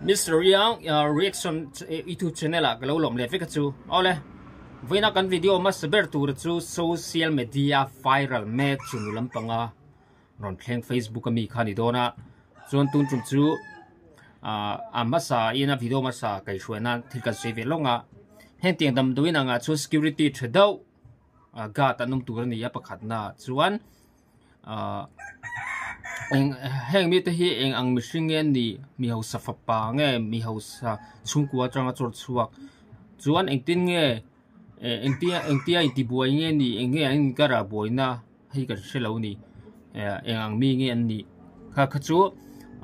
Mister Young reaction youtube channel ah ka lo lawm leh vek a chu awle vawiina kan video hmasa ber tur chu social media viral mek chu nu lampanga rawn thleng facebook ami kha a ni dawn a chuan tun tum chu ah a hmasa in a video hmasa kaihhruai nan thil kan sawi ve lawng a hengtiang damdawiin angah chuan security tha deuh guard an awm tur a ni a pakhatna ah chuan. Ahh eng heng mite hi eng ang mihring nge an nih mi hausa fapa nge mi hausa chhungkua atanga chawr chhuak chuan engtin nge eh engtia engtia intibuai nge nih eng nge an inkar ah buaina hei kan hre lo a ni eh eng ang mi nge an nih kha kha chu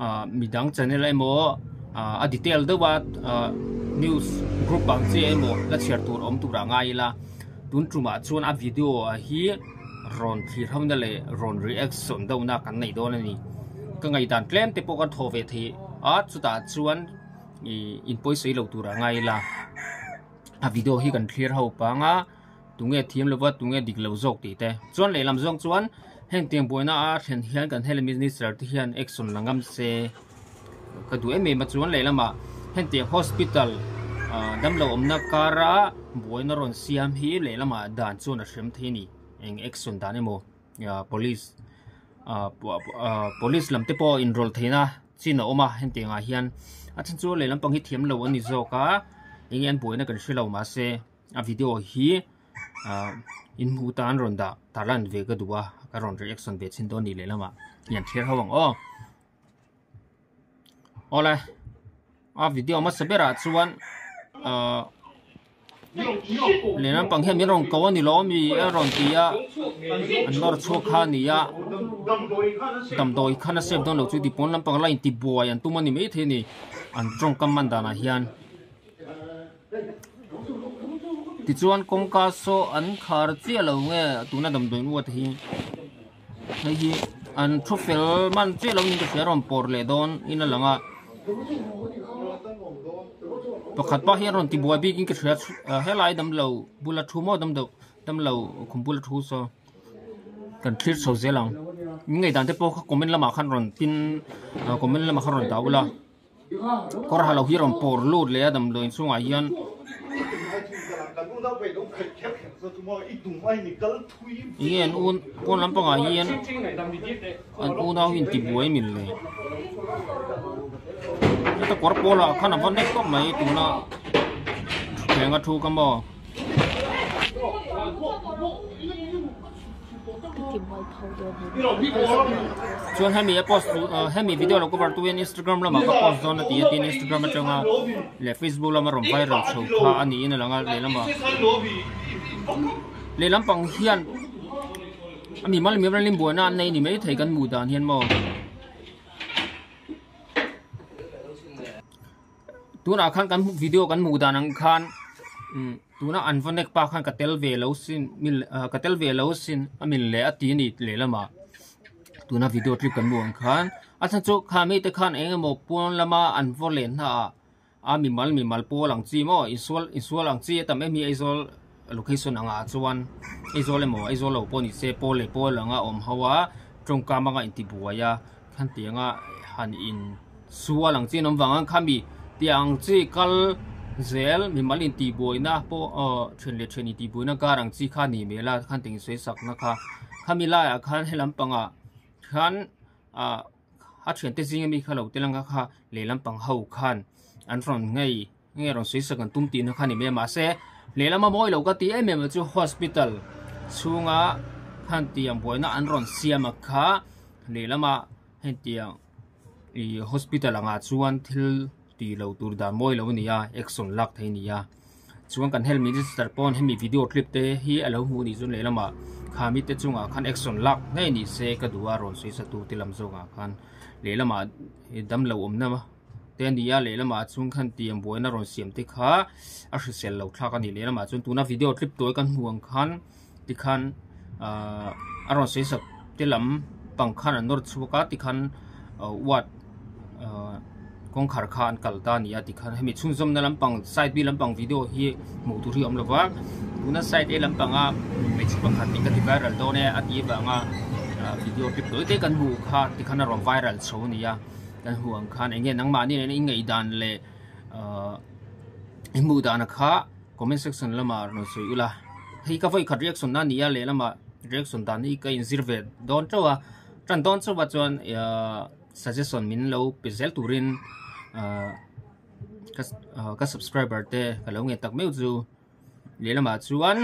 ah midang channel emaw ah a detail deuh a ah news group ang chi emaw la chhiar tur awm turah ngai ila tun tumah chuan a video ah hi rawn thlir ho na leh rawn reaction deuh na kan nei dawn a ni ka ngaihdan tlem te pawh kan thaw ve thei a chutah chuan ih in pawisa lo turah ngai ila a video hi kan thlir ho pang a. Tunge thiam lova tunge dik lo zawk tih te. Chuan lehlam zawng chuan heng tiang buaina a thlen hian kan health minister te hian action la ngam se ka duh em em a chuan lehlamah heng tiang hospital ah damlo awmna kara buaina rawn siam hi lehlamah dan chuan a hrem thei a ni eng action dan emaw ah police ah police lam te pawh inrawlh theihna chin a awm a heng tiangah hian a then chu lehlam pang hi thiam lo a ni zawk a enge an buaina kan hre lo mahse. A video hi ah in hmuh tan rawn dah tarlan ve ka duh a ka rawn reaction ve chhin dawn ni lehlamah hian thlir ho ang aw awle a video hmasa berah chuan ah lehlam pang hian min rawn ko a ni lawm mi a rawn ti a an nawr chhuak kha a ni a damdawi khan a save dawn lo chu ti pawn lampang la intibuai an tum a ni maithei a ni an tawngkam man danah hian. Tichuan kawngka saw an khar chiah lo nge tuna damdawi uat hi hei hi an thu fel man chiah lo in ka hria rawn pawr leh dawn in a lang a pakhat pah hian rawn ti buai bik in ka hria helai damlo bula thu maw damdo damlo khum bula thu saw kan thlir chho zel ang min ngaihdan te pawh kha comment lamah khan rawn pin comment lamah khan rawn dah ula. Kawr ha lo hi rawn pawr lut leh a damdawiin chhungah hian enge an un pawn lampangah hian an unau hi intibuai mil le heta kawr pawlah khan a va nek tawp mai tuna thuthleng a thu ka maw. Chuan hemi a post hemi video lo cover tu hian Instagram lamah ka post dawn a ti a tin Instagram atanga leh Facebook lama rawn viral chho kha a niin a lang a lehlamah lehlam pang hian a mimal mimal in buaina an nei ni maithei kan hmuh dan hian maw. Tunah khan kan video kan hmuh dan ang khan tuna an va nek pa khan ka tel ve lo sin mil ah ka tel ve lo sin a mil leh a ti a ni lehlamah tuna video clip kan hmuh ang khan a chhan chu kha mite khan eng emaw pawn lama an vaw len hnaah a mimal mimal pawl ang chi maw insual insual ang chi a tam em hi Aizawl location angah chuan Aizawl emaw Aizawl lo pawh ni se pawl leh pawl anga awm ho a tawngkam anga intibuai a. Khan tianga han in sual ang chi an awm vang ang khami tiang chi kal zel mimal in tih buaina pawh aw then leh then in tih buaina kar ang chi kha a nih hmel a khan tiang sawi sak na kha khami laiah khan helam pangah khan ah a thiante zinga mi kha lo tel ang a kha lehlam pang ho khan an rawn ngei nge rawn sawi sak an tum tihna kha a ni mai a mahse lehlam a mawi lo ka ti em em a chu hospital chhunga khan tiang buaina an rawn siam a kha lehlama hetiang ih hospital angah chuan thil tih loh tur dan mawi lo a ni a action lak theih a ni a chuan kan health minister pawn hemi video clip te hi a lo hmuh a nih chuan lehlamah kha mite chungah khan action lak ngei ni se ka duh a rawn sawi sa tu te lam zawkah khan lehlamah damlo awmna. te a ni a lehlamah chuan khan tiang buaina rawn siam te kha a hrisel lo thlak a ni lehlamah chuan tuna video clip tawi kan hmuh ang khan tikhan ahh a rawn sawi sak te lam pang khan an nawr chhuak a tikhan ward ahh kawngkhar kha an kal ta a ni a tikhan hemi chhunzawmna lampang side b lampang video hi hmuh tur hi a awm lo va tuna side a lampanga hmeichhe pakhat in ka ti viral dawn e a tih avanga video clip tawi te kan hmuh kha tikhan a rawn viral chho a ni a. Kan hmuh ang khan eng nge nangmahni nena i ngaihdan leh ahh i hmuh dana kha comment section lamah rawn sawi ula. Hei ka vawikhat reaction na a ni a lehlamah reaction dan hi ka inzir ve dawn teuh a tan dawn chauh a chuan ahh suggestion min lo pe zel turin ahh ka subscriber te ka lo ngen tak meuh chu. Lehlamah chuan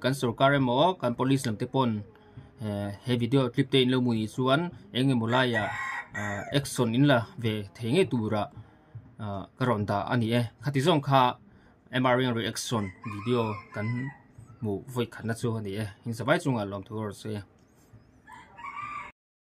kan sorkar emaw kan police lam te pawn he video clip te in lo hmuh nih chuan eng emaw laiah action in la ve thei ngei turah ka rawn dah a ni e. Khati zawng kha M_R reaction video kan hmuh vawi khatna chu a ni e. Heng zavai chungah lawmthu a rawn sawi a.